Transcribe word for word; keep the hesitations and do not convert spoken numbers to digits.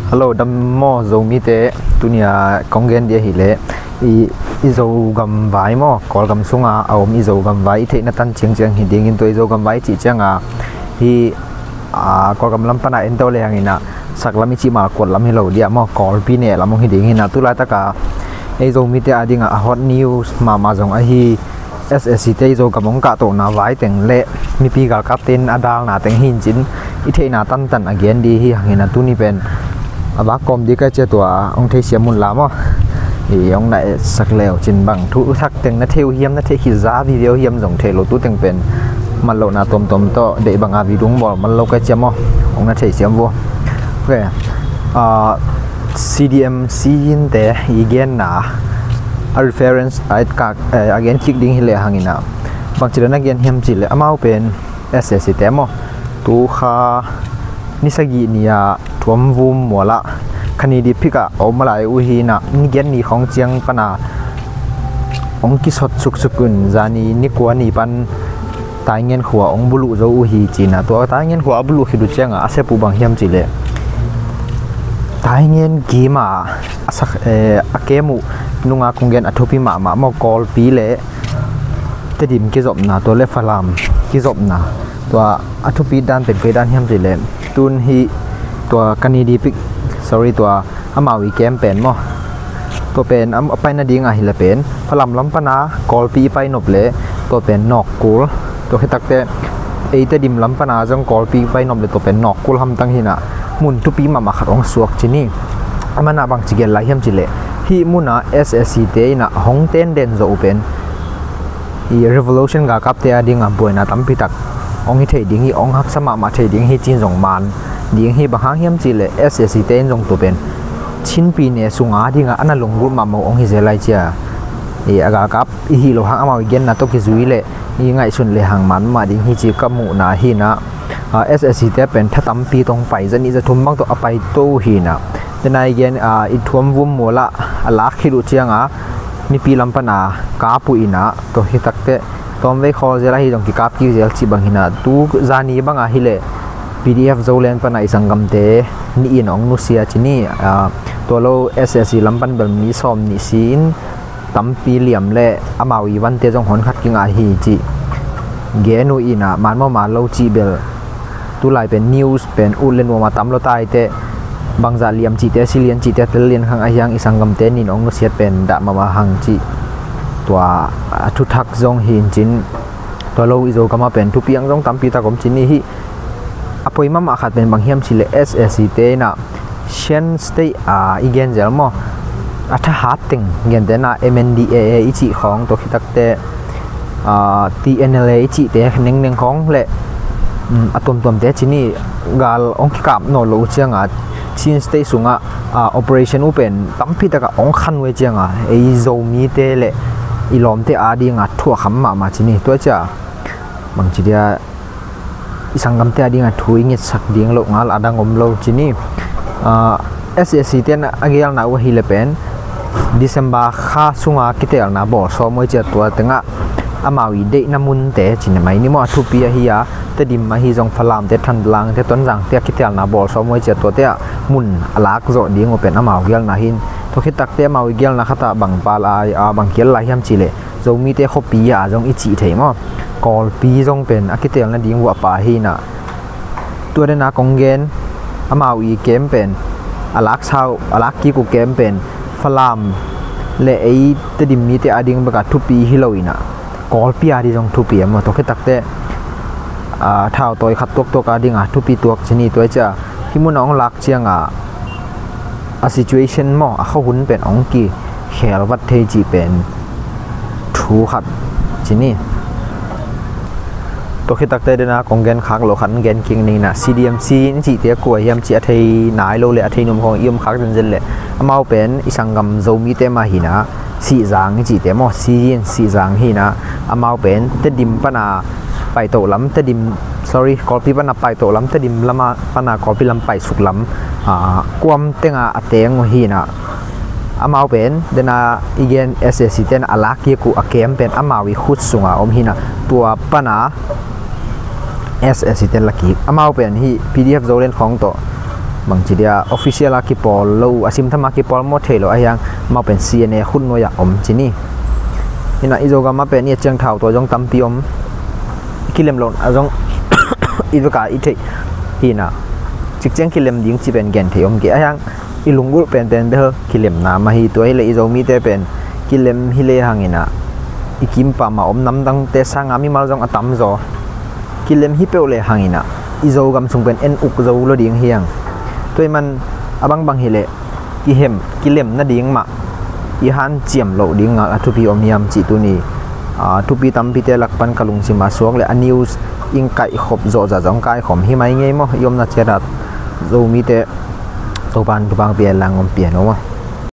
Hello, dam maw Zomite, tunia kong gen dih ahileh i, i Zogam vai maw, Kawlgam sunga a om i Zogam vai i theihna tan ciangciang hi dingin, tua i Zogam vai i cih cianga hi, a, Kawlgam lam pana en to le hangina saklam i cih mal kuat lam hi lo dia maw, Kawlpi neh lam hong hi ding hina, tulaitaka ei Zomite adinga a hot news mahmah zong ahi, S A C te i Zogam hong kahtohna vai teng le mipi galkapte in a dalna teng hi in cin i theihna tantan a gen dih hi hangina, tuni pen a vak kawm dih kai cia tua hong theisiam un la maw. I hong na etsak leu cin bang thu thak teng na thei uh hiam, na thei khit za video hiam zong thei lo, tu teng pen manlohna tuamtuam tawh deih banga video hong bawl man lo kai cia maw, hong na theisiam vua. Ok. Ah, C D M C in te i genna a reference a etkak, eh, a gen kik ding hi le hangina, bangci dan a gen hiam cih le amau pen S A C te maw, tu kha ni sagih ni-a Thuamvum mualah Kanidi phikah a om a lai uh hina, ni giat ni khawng ciang pana hong kisot suksuk un, zani ni kua ni pan Taingen khua hong buluh zo uh hi cina, tua Taingen khua a buluh khit uh cianga a sep uh bang hiam cih le Taingen kima a sak, eh, a kem uh nunga kong gen a thupi mahmah maw, Kawlpi le Tedim kizopna, tua le Falam kizopna, tua a thupi dan pen kei dan hiam cih le tun hi tua Kanidi phik, sorry, tua amau i kem pen maw, tua pen a pai nading ahile pen Falam lam pana Kawlpi i pai nop le tua pen nawkkul, tua khitakte ei Tedim lam pana zong Kawlpi i pai nop le tua pen nawkkul hamtang hina, mun thupi mahmah khat hong suak cini. Amana bangci gel lai hiam cih le hih muna S A C te ina hong tenden zo uh pen i revolution galkapte adinga buaina tampitak hong hi thei ding hi, hong haksa mahmah thei ding hi cin zong man ding hi, bang hang hiam cih le S A C te in zong tua pen Chinpi ne sunga dinga a na lunggulh mahmah uh hong hi zel lai cia. I a galkap i hih loh hang amau i genna tawh kizui le i ngaihsun le hang man mah ding hi ci ka muhna hina. Ah, S A C te pen tha tampi tawh hong pai, za nih za thum bang tawh a pai to hina. Tena i gen, ah, i Thuamvum mualah a lak khit uh cianga mipi lam pana kap uh ina, tua khitakte tawmvei khawl zel ahi zong kikap kik zel cih bang hina, tu zani banga hileh P D F Zoland pana i sanggamte nih in hong nusia cini, ah, tua lo S A C lam pan bel mi sawm nih si in tampi liam le amau i vante zong hon khat kingah hi cih gen uh ina, man maw man lo cih bel tulai pen news pen ut le nuama tam lo taite, bangzah liam cihte, si lian cihte, tel lian khang ahiang i sanggamte nin hong nusiat pen dah mahmah hang cih tua a thuthak zong hi in cin, tua lo i Zogama pen thupiang zong tampi tak om cin i hi. A poi mahmah khat pen bang hiam cih le S A C te ina Shan State a i gen zel maw, a thahat teng gentena M N D A A i cih khawng, tua khitakte, ah, T N L A i cihte nengneng khawng le, um, a tuamtuamte cini gal hong kikap nawn lo uh cianga Chin State sungah, ah, operation uh pen tampi takah hong khan uh e cianga ei Zomite le i lawmte adinga thuakham mahmah cini, tua cia bangci dia i sanggamte adinga thu i ngetsak ding loh ngal a dang om lo cini. Ah, S A C ten a gelna uh ahile pen December kha sunga kitelna bawl sawm uh e cia, tua tengah amau i deihna munte cini mai ni maw, a thupi ahi a, Tedim ahi zong Falamte, Thanlangte, Tonzangte a kitelna bawl sawm uh e cia, tuate ah mun a lak zawh ding uh pen amau gelna hin. Tua khitakte amau i gelna khatah bang pal ai, ah, bang kial lai hiam cih le Zomite khuapi a zong i cih thei maw, Kawlpi zong pen a kitelna ding uh a pa hina. Tua dena kong gen amau i kem pen a lak sau, a lak kik uh kem pen Falam le ei Tedim mite ading beka thupi hi lo ina, Kawlpi adi zong thupi a maw, tua khitakte, ah, thau tawi khat tuaktuak adinga thupi tuak cini, tua cia hih muna hong lak cianga a situation maw, a khuahun pen hong kikhel vat thei cih pen thu khat cini. Tua khitakte dena kong gen khak lo khat gen kik ningna, C D M C in cihte kua hiam cih a thei nai lo le a thei nuam khawng i om khak zenzen le amau pen i sanggam Zomite mah hina, Sihzang i cihte maw, Siyin Sihzang hina, amau pen Tedim pana paitoh lam, Tedim, sorry, Kawlpi pana paitoh lam, Tedim lama pana Kawlpi lam paisuk lam, ah, kuam tenga a teng uh hina. Amau pen dena i gen S A C ten a lak kik uh a kem pen amau i khut sunga om hina, tua pana S A C ten la kik. Amau pen hi P D F Zoland khawng tawh bangci dia official a kipawl lo, a simtham a kipawl maw thei lo, ahi hang amau pen C N A khut nuai-ah om ci ni. Hi-in ah i Zogam ah pen i et ciang thau tua zong tampi om. I kilem loh a zong i vek a i theih hi-in ah, cikciang kilem ding ci pen gen thei om kei, ahi hang i lunggulh penpen bel kilemna mah hi. Tua hileh i Zomite pen kilem hi le hang in ah i kimpam a om namdangte sanga mimal zong a tamzaw. Kilem hi peuh le hang in ah i Zogam sung pen en uk zo lo ding hi hang. Tua ahih man a bangbang hileh kihem, kilem nading mah i hanciam loh ding ngal a thupi om hiam cih tuni, aa, thupi tampite lak pan ka lungsim a suak le a news in kaihkhop zawh zah zong kaikhawm hi mai ngei maw, i omna ciat ah Zomite Topa'n thupha pia lang om pian aw maw.